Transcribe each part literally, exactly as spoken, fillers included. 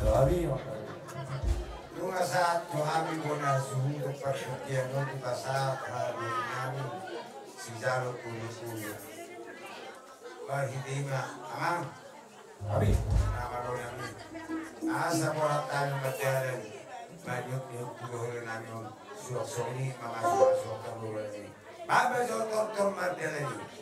Hami. Nunga sahat tu hami bona suhut partingkian on, dipasahat hami nami sijalo ulu-ulu. Marhite i ma, Amang. Hami. Nama lo nami. Asa borat hami mardalan. Banyak ni hukum bohol nami on. Surak soni, mama surak surak kamu nami. Baba jo tortor mardalan i.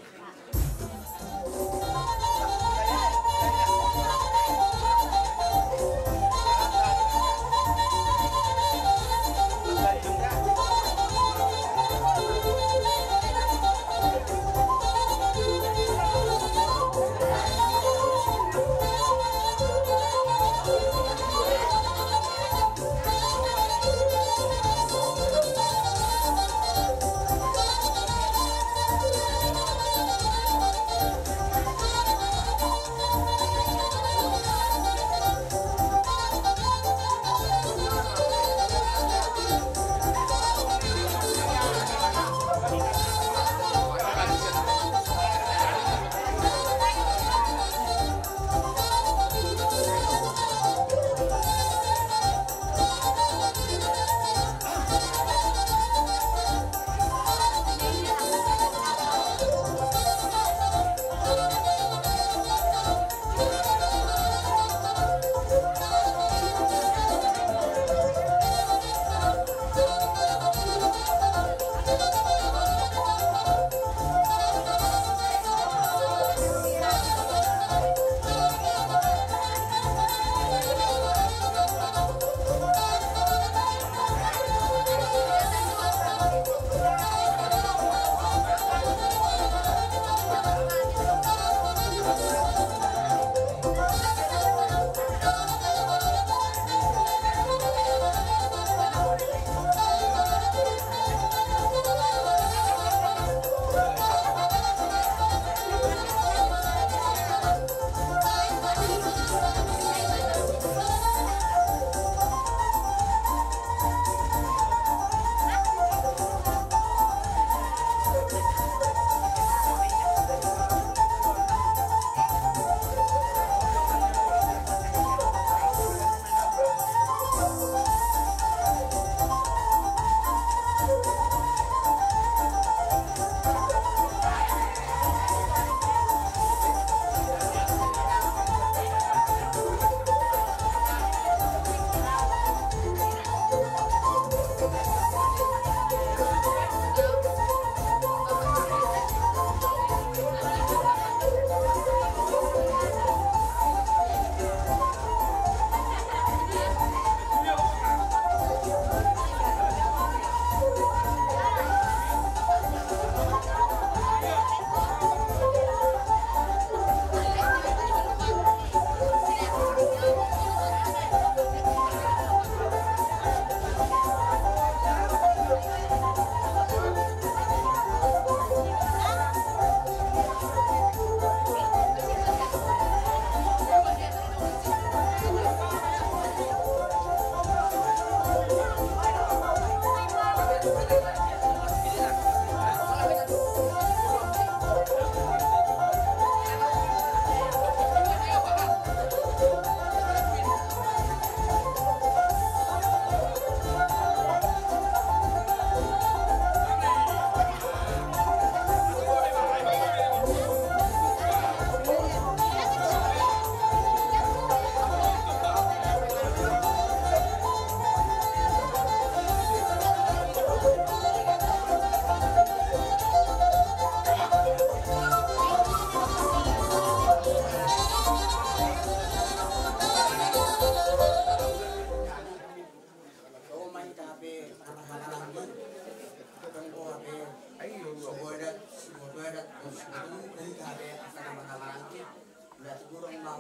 Ala tigor ma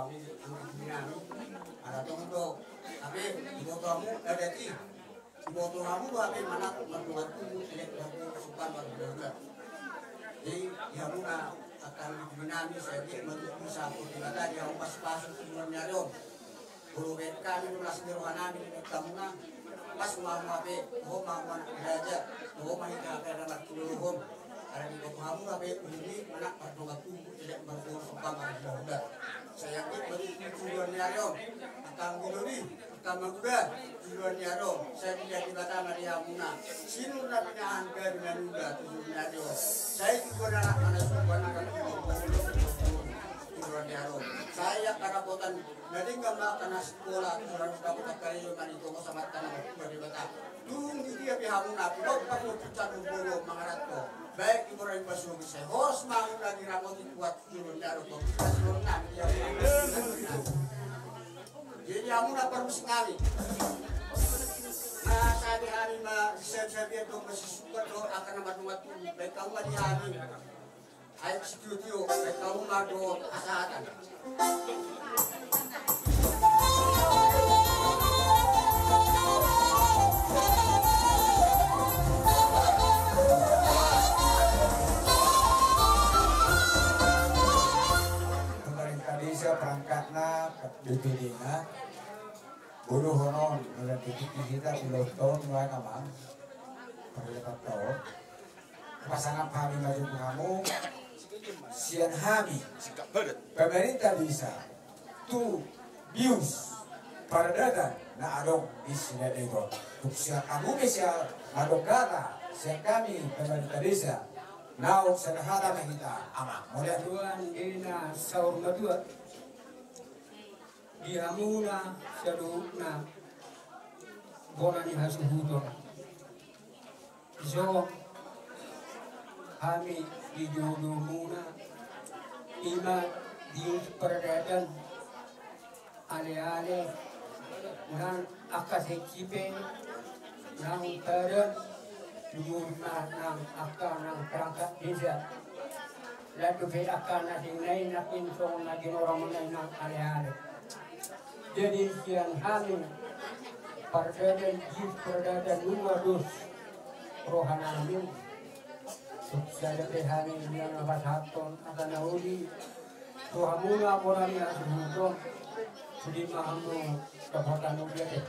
hami anggi nami. Ala tong do hape diboto hamu adat i. Diboto hamu do hape manat mardongan tubu elek marboru somba marhula-hula. Jadi di hamuna angka anggi nami, sai anggiat ma tutu disaput Debata di hamu pasupasu tu joloan ni ari on. Molo baen hami do las ni roha nami di hamuna, pas ma hamu hape, ho ma hamu anak ni raja, ho ma hita hape na martudohon. Ala diboto hamu hape ulu i manat mardongan tubu elek marboru somba marhula-hula. Sai anggiat ma tu joloan ni ari on, angka anggi doli, angka maguda, tu joloan ni ari on sai dilehon Debata ma di hamuna sinur na pinahan, gabe na niula tu joloan ni ari on. Sai tu joloan ni ari on, sai angka dapotan na denggan ma angka na sikola, tu joloan ni ari on, angka karejo, manang tongon samanta na martua Debata. Tung di dia pe hamuna pinompar ni Ompu Sandor Bolon mangaranto, baen di mura ni pasogit, sai horas ma hamuna diramoti, kuat joloan ni ari on. Jadi hamuna parmusik nami, na sadia hami ma sian sadia do, masisuka do angka na mardongan tubu, baen hamu ma di hami. Aek sitio-tio, baen hamu ma dohot hasahatan. Pemerintah desa perangkatna, B P D-na, bolo honon, mula titik di hita, pulau ton, nuaeng amang. Perlengkapan ton. Pasangap hami ma jo tu hamu, sian hami pemerintah desa, tu bius paradaton na adong di Sidaedaeton. Tung sian hamu pe sian adong hata sian hami pemerintah desa, naung sada hata ma hita, amang. Mauliate. Tuan, ina saur matua di hamuna saluhutna bona ni hasuhuton. Dison hami di jolomuna, ima di paradaton, aleale nang angka sekki pe, nang padan, lumobi ma nang angka nang perangkat desa. Laos dope angka na sinain na pinsong na ginorang nai nang aleale. Jadi sian hami paradaton, di paradaton nunga dos rohanami. Tung sada pe hami nunga pasahathon hata na uli tu hamuna bona ni hasuhuton. Sude ma hamu dapotan, mauliate.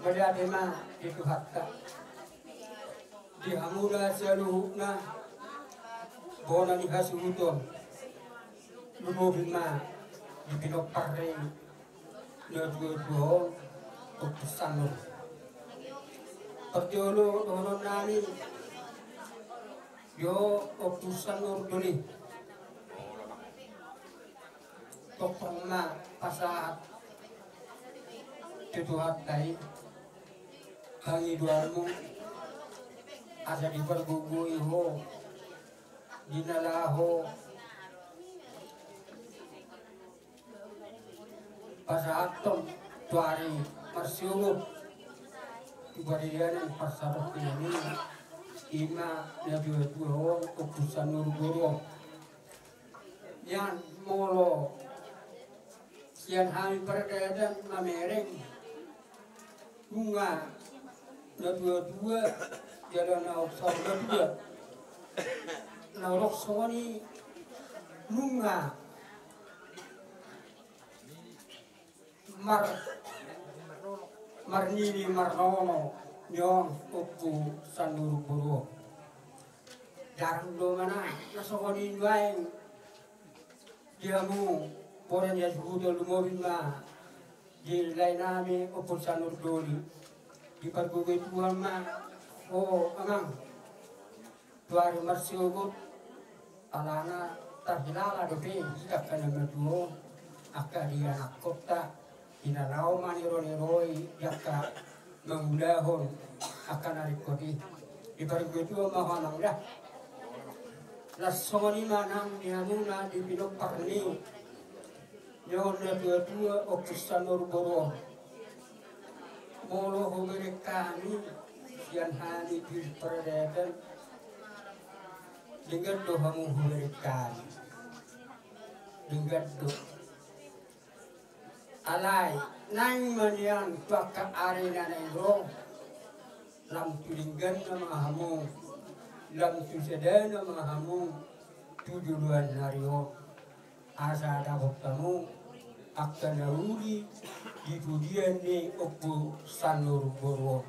Mauliate ma di Tuhanta. Di hamuna saluhutna bona ni hasuhuton, lumobi ma di pinompar ni natuatua on, Ompu Sandor. Parjolo dohononnami di ho Ompu Sandor Doli. Tongtong ma pasahat tu Tuhanta i pangidoanmu, asa dipargogoi ho di na laho pasahathon tu ari marsiogot tu parianan parsatongkinan i, ima natuatua on, Ompu Sandor Bolon. Nian molo sian hami paradaton mamereng, nunga natuatua jala na saur matua, na adong songon i nunga mar, marnini marnono ni on Ompu Sandor Bolon. Jarang do manang na songon i nuaeng di hamu bona ni hasuhuton, lumobi ma di laenami Ompu Sandor Doli. Dipargogoi Tuhan ma ho, amang, tu ari marsiogot, alana tarhilala dope hita angka na matua on, angka di anakkonta, di na laho maneronero i, di angka mangulahon angka na ringkot i. Dipargogoi Tuhan ma ho, amang, da. Laos songon i ma nang di hamuna di pinompar ni on natuatua Ompu Sandor Bolon. Molo hubereng hami sian hami di paradaton, denggan do hamu hubereng hami. Denggan do. Alai naeng ma nian tu angka ari na naeng ro, lam tu dengganna ma hamu, lam tu sadana ma hamu tu joloan ni ari on, asa dapot hamu angka na uli di pudian ni Ompu Sandor Bolon.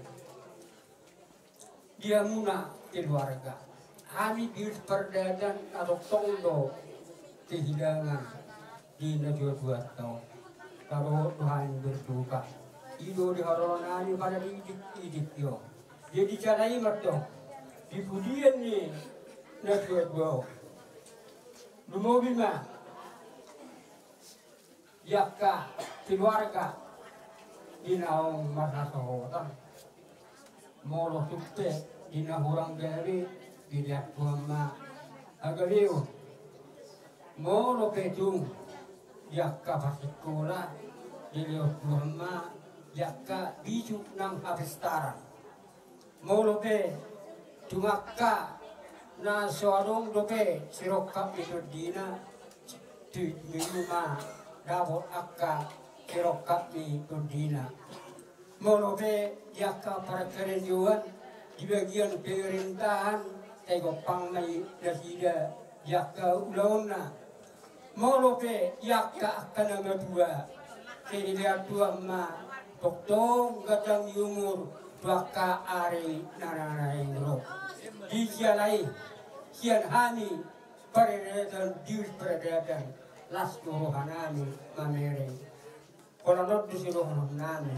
Di hamuna keluarga, hami di paradaton na tongtong do kehilangan Di na dua-dua tong. Taro Tuhan berduka. Ido di haroro nami pada di idik-idik yo. Jadi cara imat tong. Di pudian ni na dua-dua. Lumobi ma. Di angka keluarga. Di naung marhasohotan. Molo tung pe di na hurang gabe, dilehon Tuhan ma hagabeon. Molo pe tung di angka parsikola, dilehon Tuhan ma di angka bisuk nang hapestaran. Molo pe tung angka na so adong dope sirongkap ni tondina, tu, tu i ma dapot angka sirongkap ni tondina. Molo pe di angka parkarejoan di bagian pemerintahan, sai gompang ma i nasida di angka ulaonna. Molo pe di angka angka na matua, sai dilehon Tuhan ma tongtong ganjang ni umur tu angka ari na naeng ro. Di siala i sian hami paradaton, di paradaton, las do roha nami mamereng. Holan on do sidohonon nami.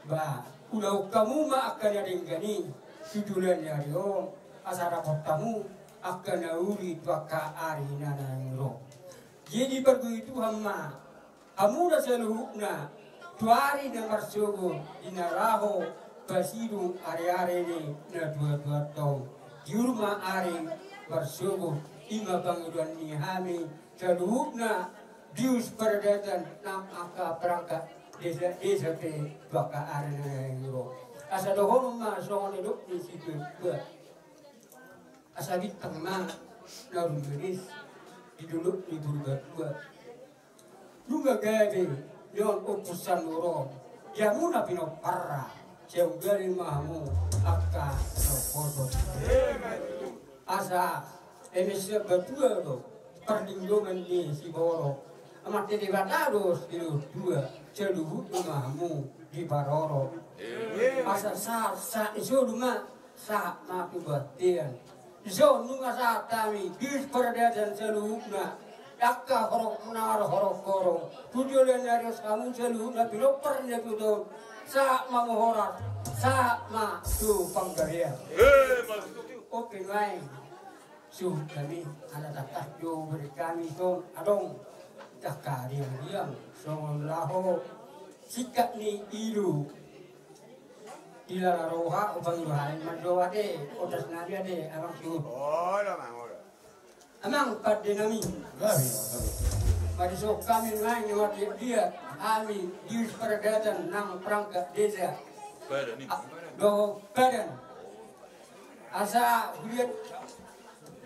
Ba, ulahon hamu ma angka na denggan i tu joloan ni ari on, asa dapot hamu angka na uli tu angka ari na naeng ro. Jadi pargui Tuhan ma hamu na saluhutna tu ari na marsogot di na laho pasidung ari-ari ni na dua-dua tong. Di urma ari marsogot i ma pangidoan ni hami saluhutna. Bius paradaton nang angka perangkat desa-desa pe tu angka ari na naeng ro. Asa dohonon ma songon nidok ni situa-tua. Asa bintang ma na rumiris di dolok ni Purbatua. Nunga gabe nion Ompu Sanur on. Di hamuna pinomparna, sai umbahen ma hamu angka na umposo. Asa eme sian batua do parlinggoman ni siborok. Amanta Debata do silehon tua, saluhutna ma hamu diparorot. Asa sahat-sahat ni solu ma, sahat ma tu bontean. Dison nunga sahat hami, di paradaton saluhutna. Angka horong na marhorong-horong tu joloan ni ari on, hamu saluhutna pinompar ni natuatua on. Sahat ma tu horas, sahat ma tu panggabean. Ope nuaeng. Suhut hami, ala tangkas do bere hami son adong angka riang-riang songon laho singkat ni ilu. Di lala roha, upa ni roha, mandok ate, otas nami ate, amang suhut. Amang pande nami. Madison hami nuaeng, na mardia-dia hami di paradaton nang perangkat desa dohot padan. Asa huliat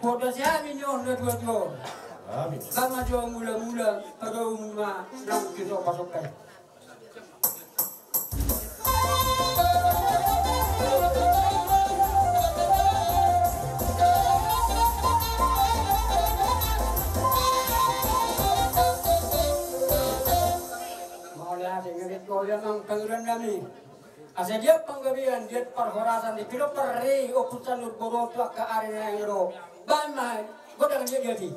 poda si hami nion natuatua on. Amin. Sama jo mula-mula padamu ma nang kita pasokan. Mauliate, ngerit kau ya mang pangiran nami. Asa dia panggabean, dia parhorasan, dia pinompar ni Ompu Sanur boru tu angka ari na naeng ro. Baen ma godang dia dia di.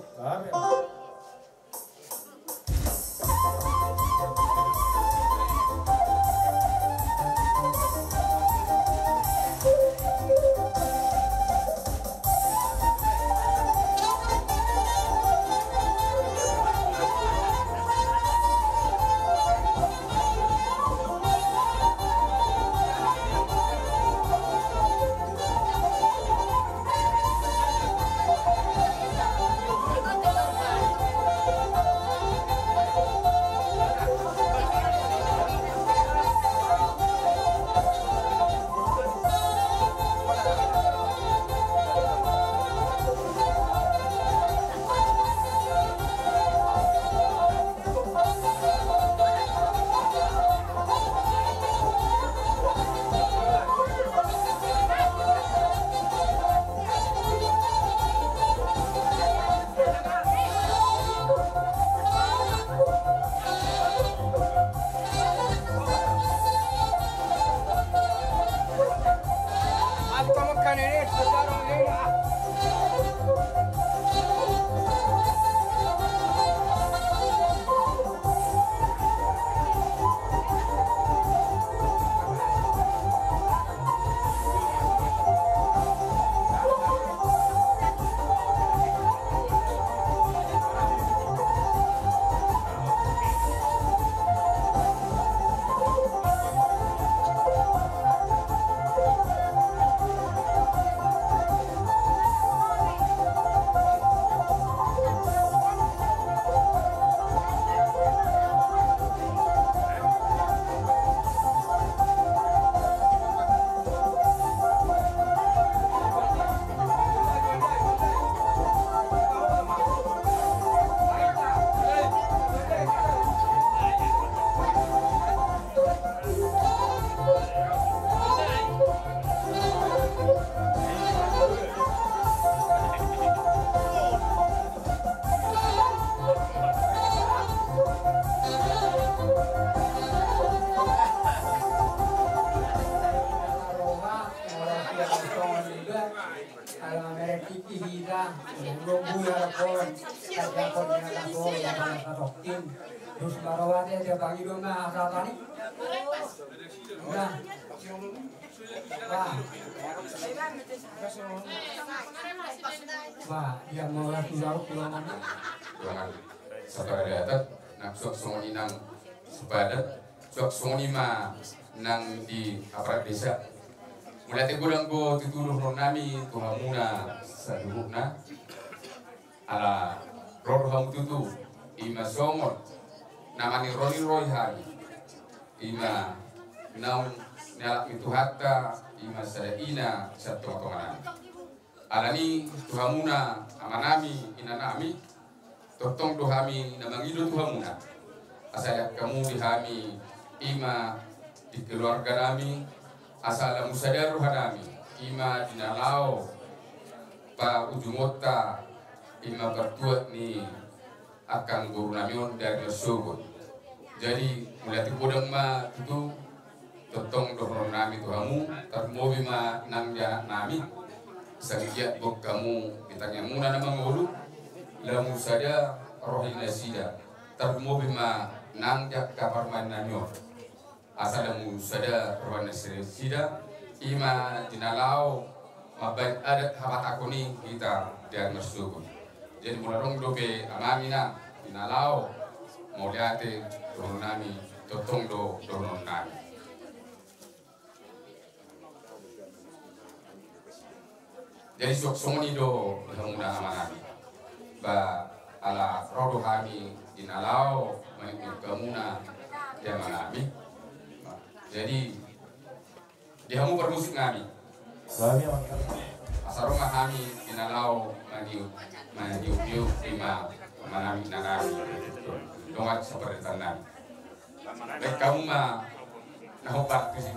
Dos baroa te dia pangido ma asa tani. Nah. Wah. Wah, dia mau lagi jauh pulangan. Pulangan. Sapadat adat, nang suak songon i nang sapadat, suak songon i ma nang di aparat desa. Mauliate godang do tutu dohonon nami tu hamuna saluhutna. Ala ro do hamu tutu, i ma songon na maniroi-roi hami, i ma naung nialap ni Tuhanta, i ma sada ina sian tonga-tonga nami. Alani tu hamuna amanami, inanami, tongtong do hami na mangido tu hamuna. Asa lean hamu di hami, i ma di keluarga nami, asa lamu sada roha nami, i ma di na laho paujungonta, i ma partuat ni angka boru nami on dari marsogot. Jadi, mauliate godang ma tutu, tongtong dohonon nami tu hamu, tarlumobi ma nang di anak nami, sai anggiat boan hamu di tangiangmuna na mangolu, lamu sada roha ni nasida, tarlumobi ma nang di angka parumaen nami on. Asa lamu sada roha ni nasida, i ma di na laho mambahen adat habatahon i hita di ari marsogot. Jadi molo adong dope amami na di na laho, mauliate dohonon nami, tongtong do dohonon nami. Jadi suak songon i do di hamuna amanami. Ba ala ro do hami di na laho mangido hamuna di amanami. Jadi di hamu parmusik nami. Asa ro ma hami di na laho maniup, maniup-iup i ma amanami, inanami. Dongan saparentannami. Baen hamu ma na hombar tusi.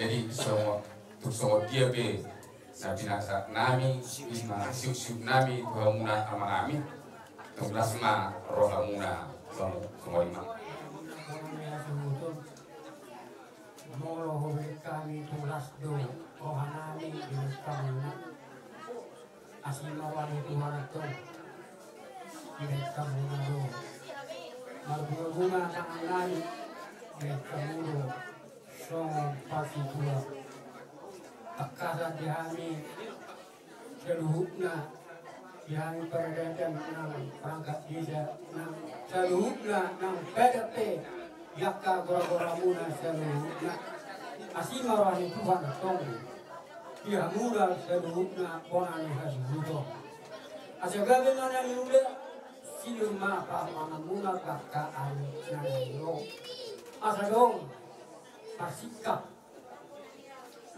Jadi songon, tung songon dia pe na pinasahat nami, i ma siuksiuk nami tu hamuna amanami, tung las ma rohamuna. Songon i ma. Molo hubereng hami, tung las do rohanami di hamuna. Asi ma roha ni Tuhan antong. Dibereng hamuna do marbungabunga tangannami. Songon pasu tua. Tangkasan di hami saluhutna, di hami paradaton nang perangkat desa nang saluhutna nang pede pe di angka gora-goramuna saluhutna. Asi ma roha ni Tuhan tong di hamuna saluhutna bona ni hasuhuton. Asa gabe ma na niula, sinur ma pamanganmuna bangka ari na nai ro. Asa dong parsingkap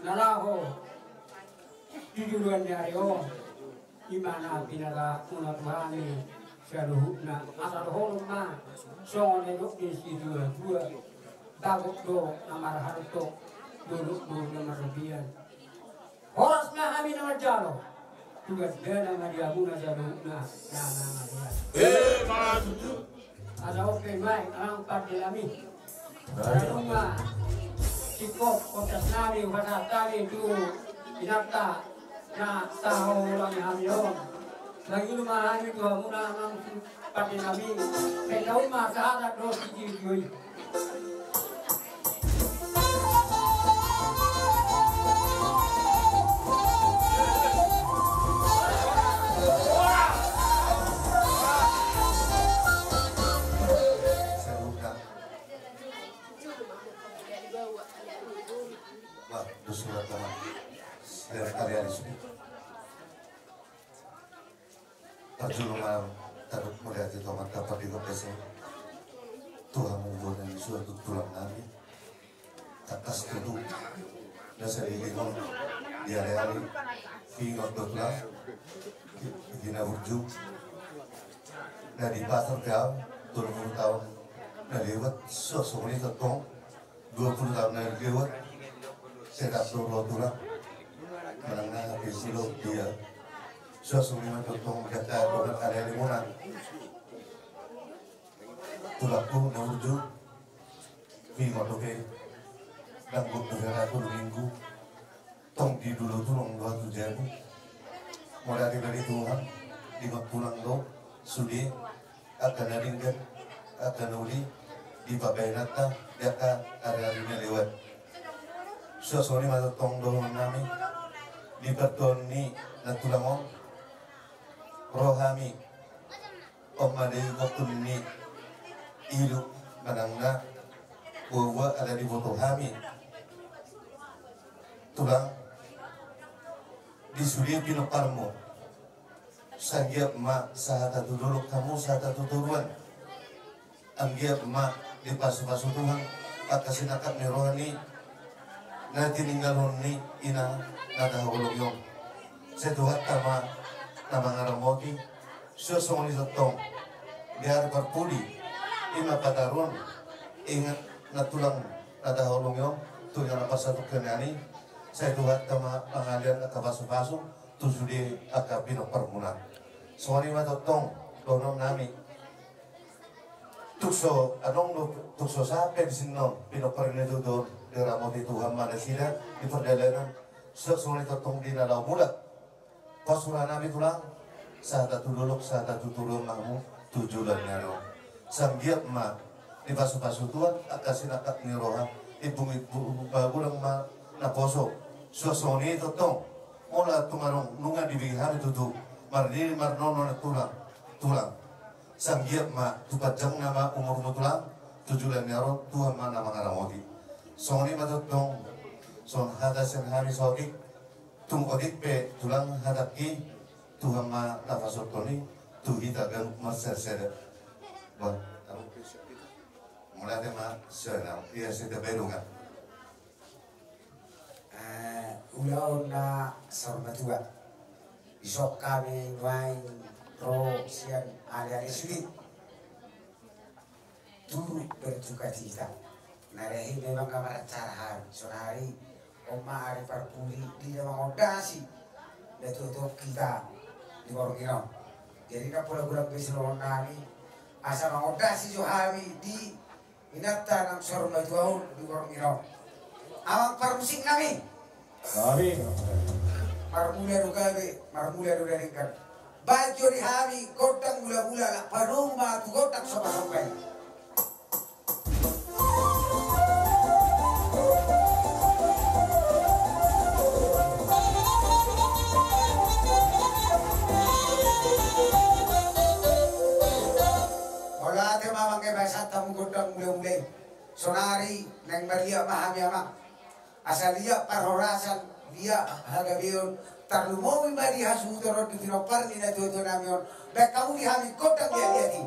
na laho di joloan ni ari on, i ma na pinalahatmuna tu hami saluhutna. Asa dohonon ma songon nidok ni situa-tua: Bagot do na marhalto, dolok do na marrobean. Horas ma hami na manjalo, tu gandana ma di hamuna saluhutna na mangalean. Asa on pe ma i, amang pande nami. Nunga singkop podcast nami hupasahat hami tu inanta na tahaholongi hami on. Mangido ma hami tu hamuna amang pande nami. Pe tau ma sahat do sijui-jui. Wah, dos surat, teman. Dari kali-kali sudah. Parjolo ma tardok mauliate tu Amanta Pardenggan Basa i, tu hamu bona ni suhut tulang nami. Tangkas tutu na saleleng on di ari-ari, pingot do tulang di na burju na di pasar pe au tolu pulu taon na lewat. Suang songon i tongtong dua pulu taon na lewat, sai tardok ro tulang manang na hape silop dia. Suang songon i ma tongtong di angka dongan ari-arimuna. Tulangku na burju, pingot dope, dang gok dope ra tolu minggu. Tong di dulu tulung do tu jabu. Mauliate ma di Tuhan, diingot tulang do sude angka na denggan, angka na uli, di pambahenanta di angka ari-ari na lewat. Suang songon i ma tongtong dohonon nami, di partuaon ni na tulang on ro hami. On ma di gokhon ni ilu manang na ua-ua ala diboto hami tulang di sude pinomparmu. Sai anggiat ma sahata tu dolok hamu sahata tu toruan. Anggiat ma dipasu-pasu Tuhan angka sinangkap ni roha ni na tininggalhon ni ina na tahaholongi on. Sai Tuhanta ma na mangaramoti. Suang songon i tongtong di ari parpudi i ma pataruhon inganan tulang na tahaholongi on tu inganan parsatongkinan i. Sai Tuhanta ma mangalean angka pasu-pasu tu sude angka pinomparmuna. Songon i ma tongtong dohonon nami. Tung so adong do, tung so sahat pe disi on pinompar ni tutu on, diramoti Tuhan ma nasida di pardalanan. Suang songon i tongtong di na laho mulak. Pos roha nami tulang, sahata tu dolok sahata tu toruan ma hamu tu joloan ni ari on. Sai anggiat ma dipasu-pasu Tuhan angka sinangkap ni roha, imbung-imbung godang ma naposo. Suang songon i tongtong molo tung adong nunga dibege hami tutu marnini marnono na tulang, tulang. Sai anggiat ma tu panjangna ma umurmu tulang, tu joloan ni ari on Tuhan ma na mangaramoti. Songon i ma tongtong songon hata sian hami saotik. Tung otik pe tulang hatangki, Tuhan ma na pasahathon i tu hita ganup marsada-sada. Bah, mauliate ma sian au, ia sida bae dongan. Eh, ulaon na saur matua. Dison hami nuaeng ro sian ale-ale sude. Turut berduka cita. Na rehe memang nga maracara hami sonari. On ma ari parpudi di na mangondasi na tuatua hita di borngin on. Jadi na pola godang be silomo nami asa mangondasi jo hami di inanta nang saur matua on di borngin on. Amang parmusik nami. Amin. Marmula do gabe, marmula do na denggan. Baen jo di hami gondang mula-mula, laho padomu ma tu gondang somba-somba i. Asa liat parhorasan, liat hagabeon, tarlumobi ma di hasuhuton on di pinompar ni natuatua nami on, baen hamu di hami gondang liatliat i.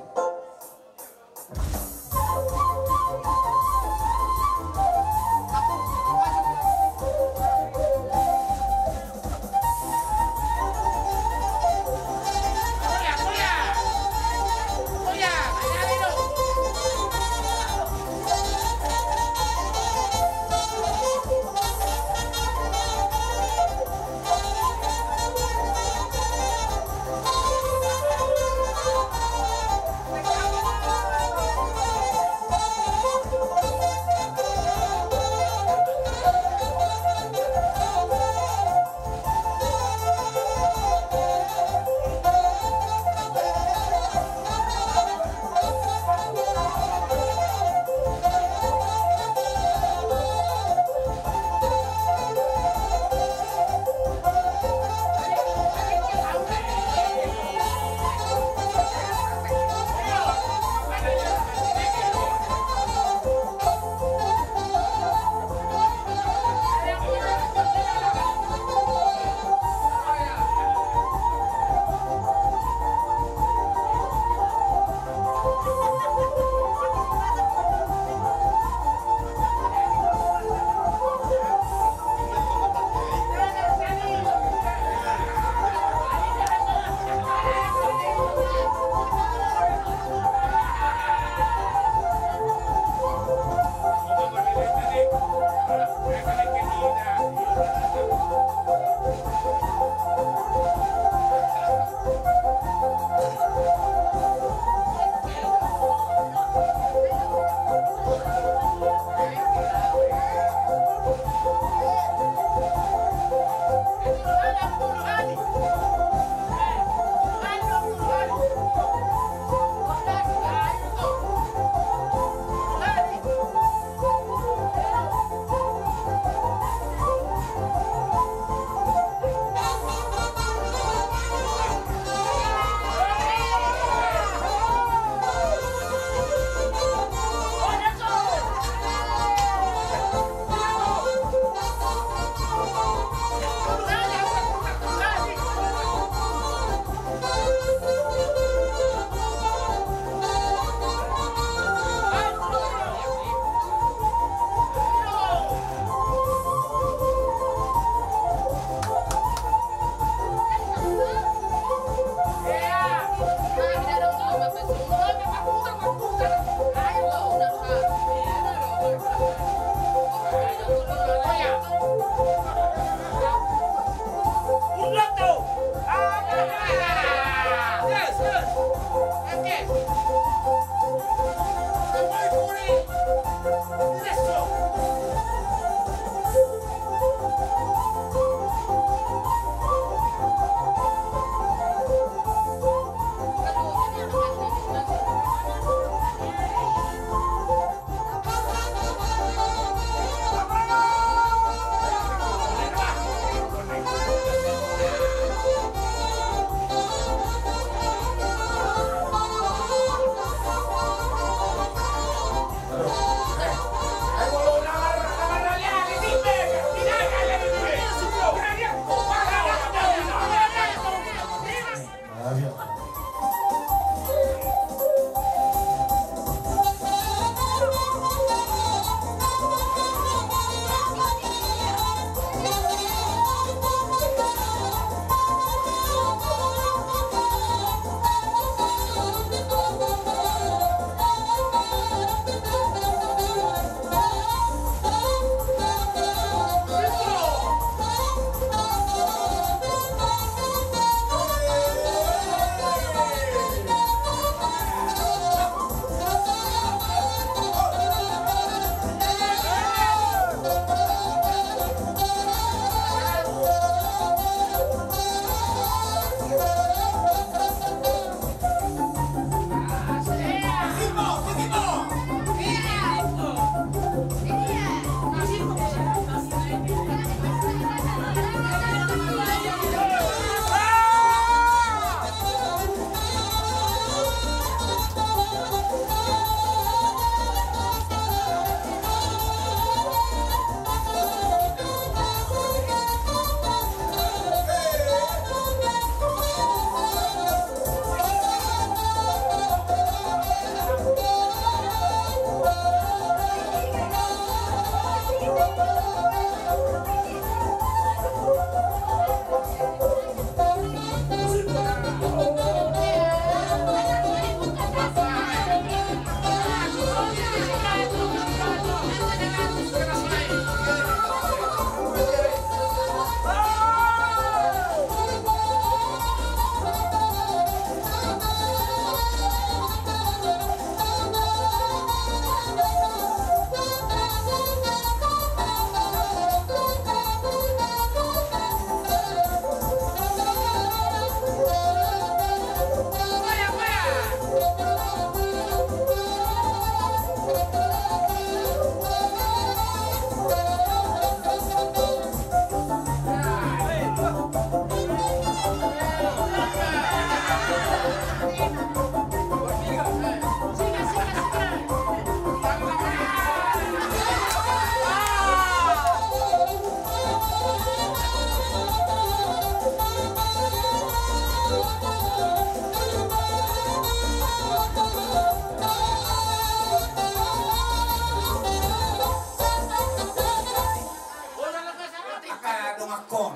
Angkon.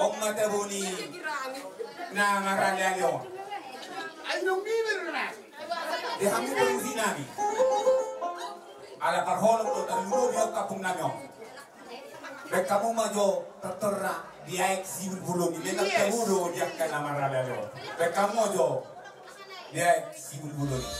On ma tabo ni na maraleale on. Di hami parmusik nami. Ala parholong do tarlumobi on kampung nami on. Baen hamu ma jo tortorna Di Aek Sibulbulon i, memang tabo do di angka na maraleale on. Baen hamu ma jo Di Aek Sibulbulon i.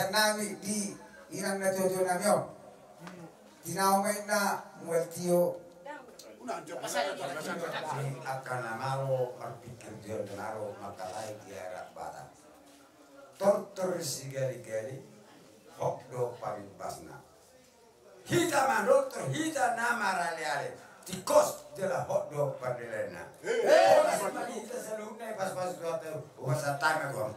Nami di inang na tuatua nami on. Tinahu ma inna mual tio. Angka na malo marpikir dia na malo mangkatai di arak Batak. Tortor sigaligali, hot do parimbasna. Hita mandok tu hita na maraleale, tingkos jala hot do pardalaanna. Horas ma di hita saluhutna, pas-pas tu hata, uas hatana gom.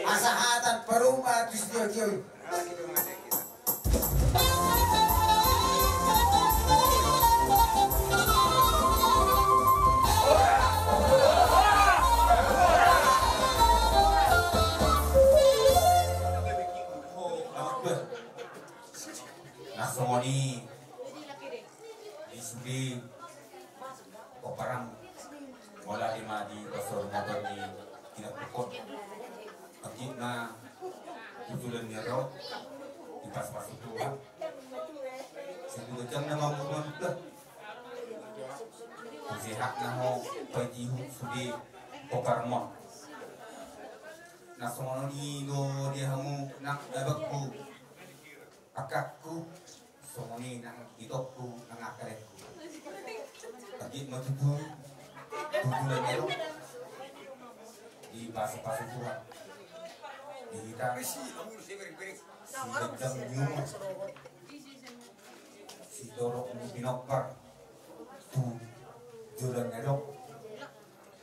Asa hatan paruma tu sitio-tio. Na songon i di sude pomparan, mauliate ma di pasahaton ni inang pukon. Anggiat ma tutulan ni ro, dipas-pas Tuhan. Sai tu ganjang na mambuat manuk da. Sehat na ho paitihu sude pomparan on. Na songon i do di hamu nang abangku, angkangku, songon i nang itongku nang angka daengku. Anggiat ma tutu tutulan ni ro, dipas-pas Tuhan. Di hita siganjang ni umur, sitorop ni pinompar tu joloan na adong.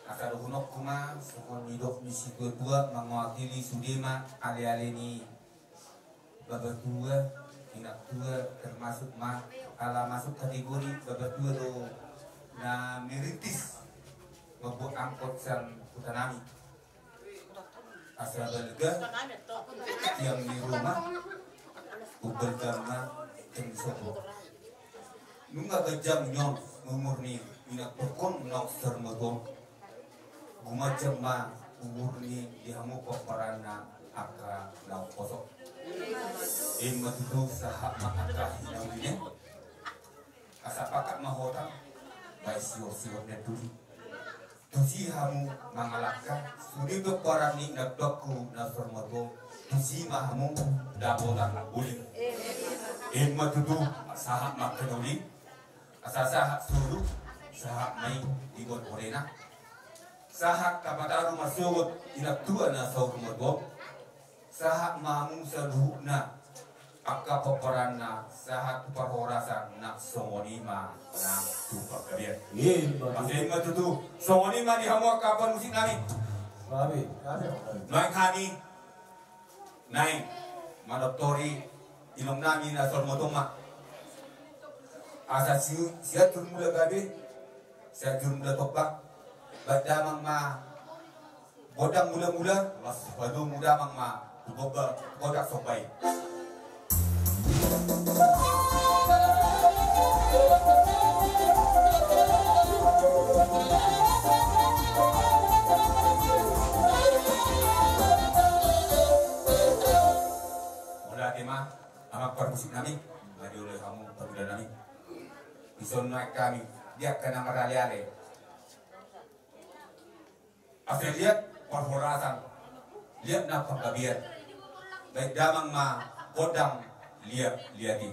Asa dohononku ma songon nidok ni situatua, mangwakili sude ma aleale ni bapatua, inangtua, termasuk ma ala masuk kategori bapatua do na merintis mambuat angkot sian huta nami. Asa balga tiang ni ruma, umbalga ma tiang ni sopo. Nunga ganjang nion umur ni inang pukon na saur matua on. Gumanjang ma umur ni di hamu pomparanna angka na umposo. I ma tutu sahat ma angka hinauli ni. Asa pakat ma hotang, baen sihor-sihor ni duli. Tusi hamu mangalangka, sude pomparan ni inang tuangku na saur matua on, tusi ma hamu dapotan uli. I ma tutu sahat ma hinauli. Asa sahat solu, sahat ma i di bonborena. Sahat tapataru marsogot inang tua na saur matua on. Sahat ma hamu saluhutna angka pomparanna, sahat tu parhorasan, na songon i ma nang tu panggabean. Ima tutu, songon i ma di hamu angka parmusik nami. Nuaeng hami naeng manontori inong nami na saur matua on ma. Asa si-, sian jur mula gabe, sian jur mula tombak, baen damang ma gondang mula-mula, laos padomu damang ma tu gondang somba i. Mauliate ma amang parmusik nami, mauliate ma hamu parmusik nami. Dison nuaeng hami di angka na maraleale. Asa liat parhorasan, liat nang panggabean. Baen damang ma gondang liat-liat i.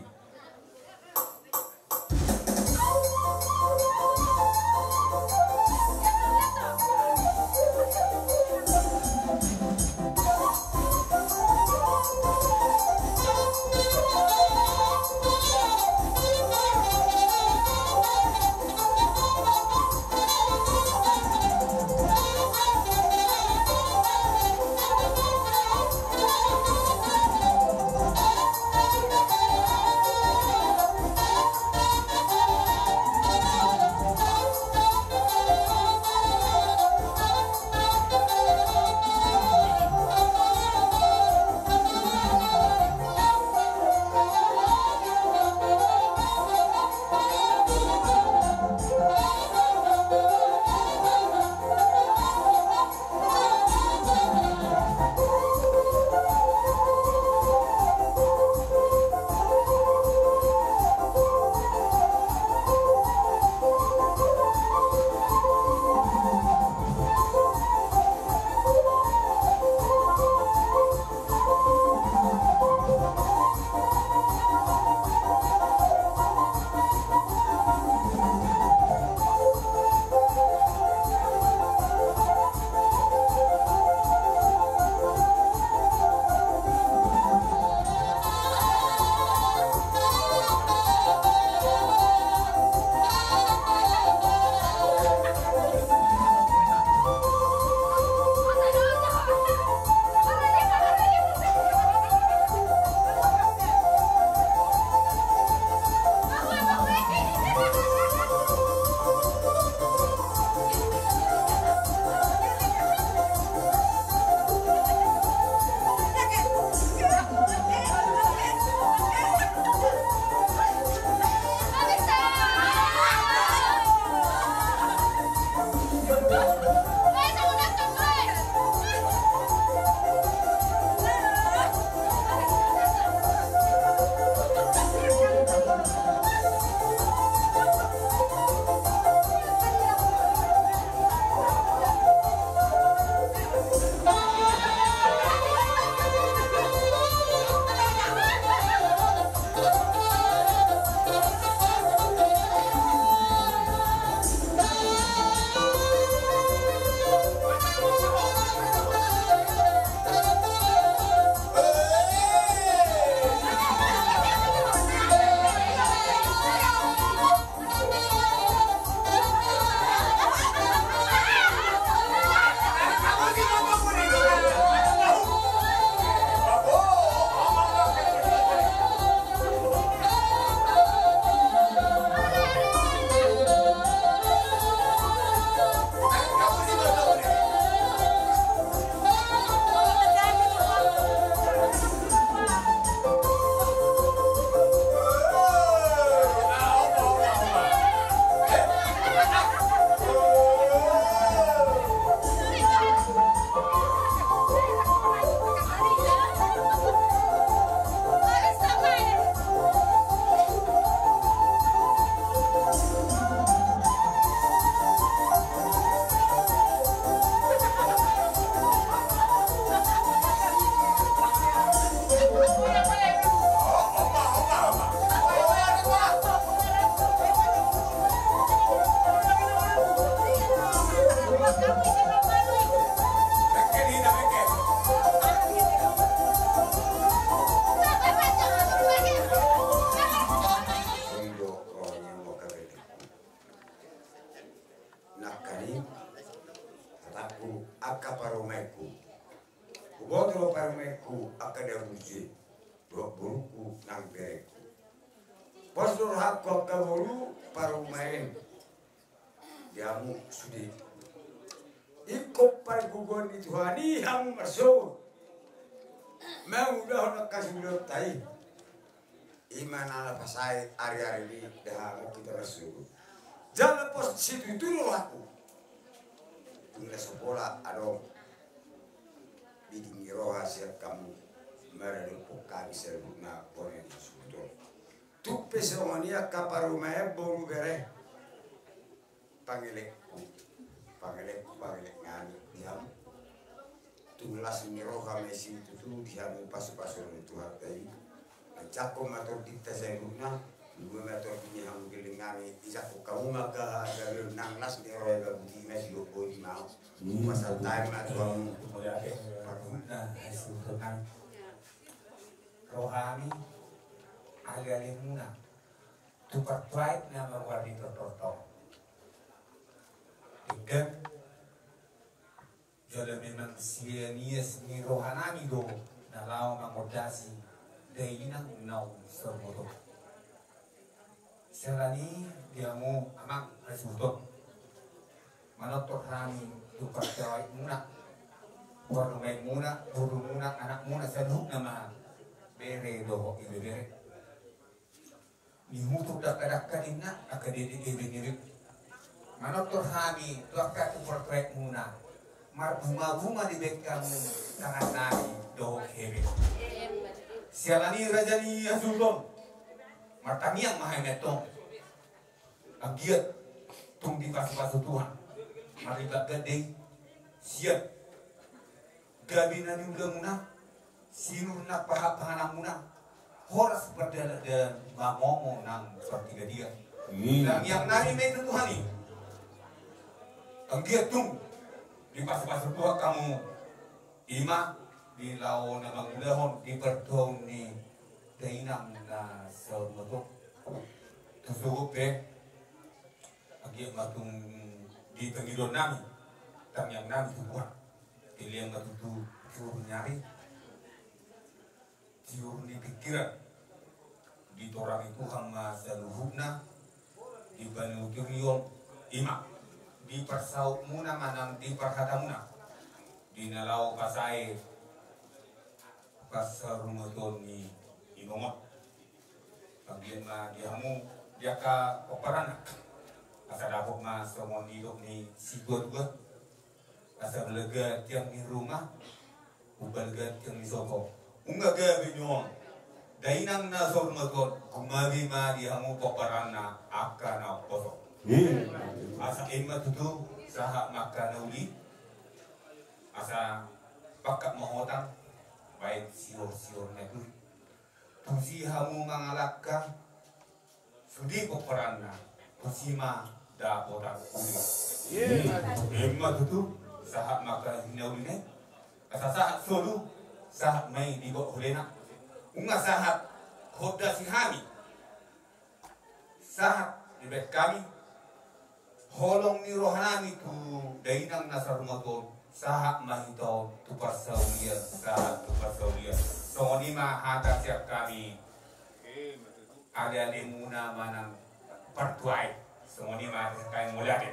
parumaenku. Huboto do parumaenku angka dabuju dohot borungku nang berengku. Pos do rohangku angka boru parumaen di hamu sude. Ingkon pargogoan ni Tuhan i hamu marsogot mangulahon angka sulaonta i. I ma na pasahat ari-ari ni dahamu hita marsogot. Jala pos situtu do rohangku. Tung na so pola adong bidik ni roha sian hamu maradophon hami saluhutna bona ni hasuhuton. Tung pe songon i angka parumaen boru bere. Pangelekku, pangelekku, pangelek nami di hamu. Tung las ni roha ma i situtu di hamu pasu-pasu ni Tuhanta i. Jangkon ma tordinta saluhutna, nunga ma tondi ni hamu geleng nami, dijangkon hamu ma angka gabe nang las ni roha i, gabe di na sidok bodi ma. Pasahat hami ma tu hamu. Rohami, ale-alemuna tu partuaek na marwar di tortortong. Denggan, jala memang sian ias ni rohanami do na laho mangondasi dainang naung saur matua. Siala ni i di hamu amang hasuhuton, manortor hami tu partuaekmuna, parumaenmuna, borumuna, anakmuna, saluhutna ma bere dohot ibebere. Nihutur dakdadak ninna angka dedek-dedek ni rimpu. Manortor hami tu angka tu partuaekmuna, marbunga-bunga dibaen hamu tangan nami dohot hebe. Siala ni i raja ni hasuhuton, martangiang ma hami antong. Anggiat tung dipasu-pasu Tuhan maribak gandeng sian gabe na niulamuna, sinur na paha-, pangananmuna, horas pardalanan mangomo nang partigadian. Tangiang nami ma i tu Tuhan i. Anggiat tung dipasu-pasu Tuhan hamu, i ma di laho na mangulahon di partuaon ni dainang na saur matua. Tung sogot pe, anggiat ma tung di pangidoan nami, tangiang nami tu Tuhan. Dilehon ma tutu tiur ni ari, tiur ni pingkiran. Ditorangi Tuhan ma saluhutna di panuturion, i ma di parsautmuna manang di parhatamuna, di na laho pasae parsaurmatuaon ni inong on. Anggiat ma di hamu di angka pomparanna, asa dapot ma songon nidok ni situa-tua, asa balga tiang ni ruma, umbalga tiang ni sopo. Nunga gabe nuaeng dainang na saur matua on, gumabe ma di hamu pomparanna angka na umposo. Asa i ma tutu sahat ma angka na uli, asa pangkat ma hotang baen sior-sior na turi. Tusi hamu mangalangka, sude pomparanna, tusi ma dapotan uli. I ma tutu, sahat ma angka na uli nai. Asa sahat solu, sahat ma i di bot hulena. Nunga sahat hondasi hami, sahat dibaen hami holong ni rohanami tu dainang na saur matua on, sahat ma hita on tu parsaulian, sahat tu parsaulian. Songon i ma hata sian hami, ale-alemuna manang partuaek. Songon i ma hata sian hami, mauliate.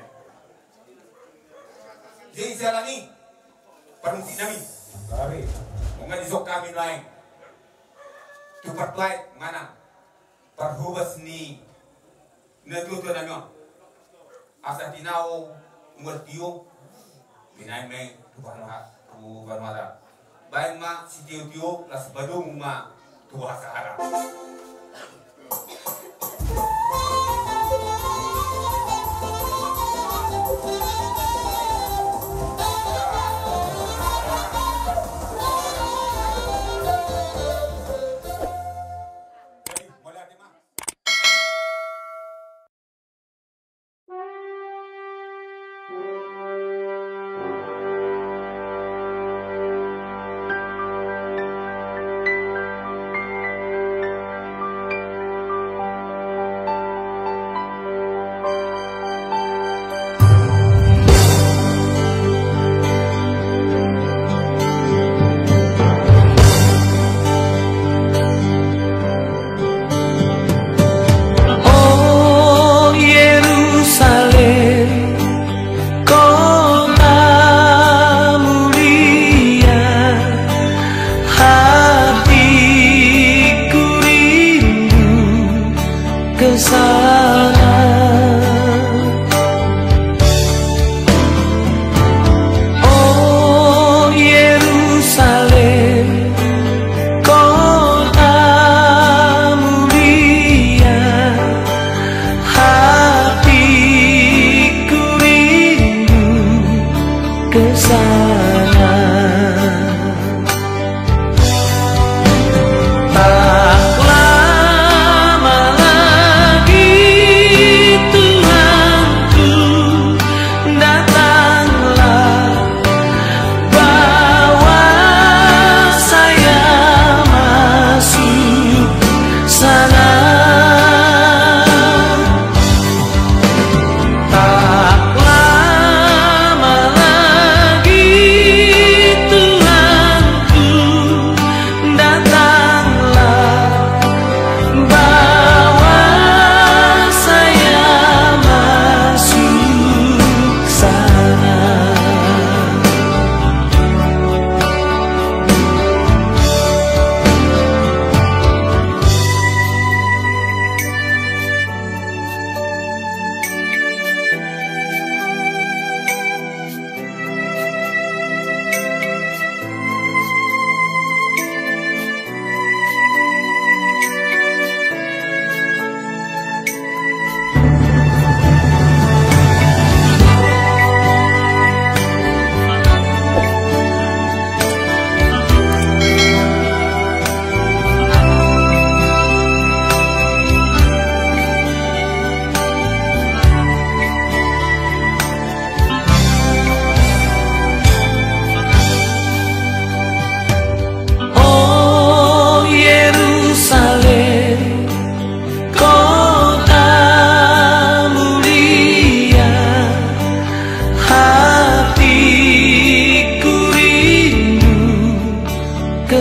Jadi siala ni i, parmusik nami, nunga dison hami nuaeng tu partuaek manang parhobas ni natuatua nami on. Asa tinahu mual tio, binaen ma i tu panuha-, tu panuhatan. Baen ma sitiotio, laos padomu ma tu hasahatan.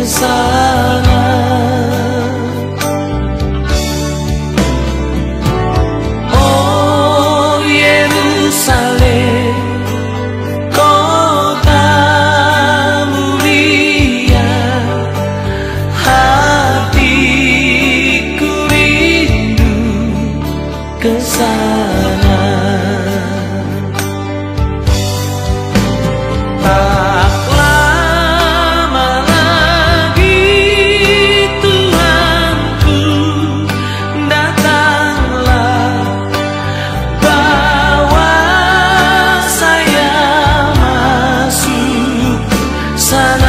sana. O Yerusalem, kota mulia, hatiku rindu ke sana. Tak lama lagi, Tuhanku, datanglah, bawa saya masuk sana.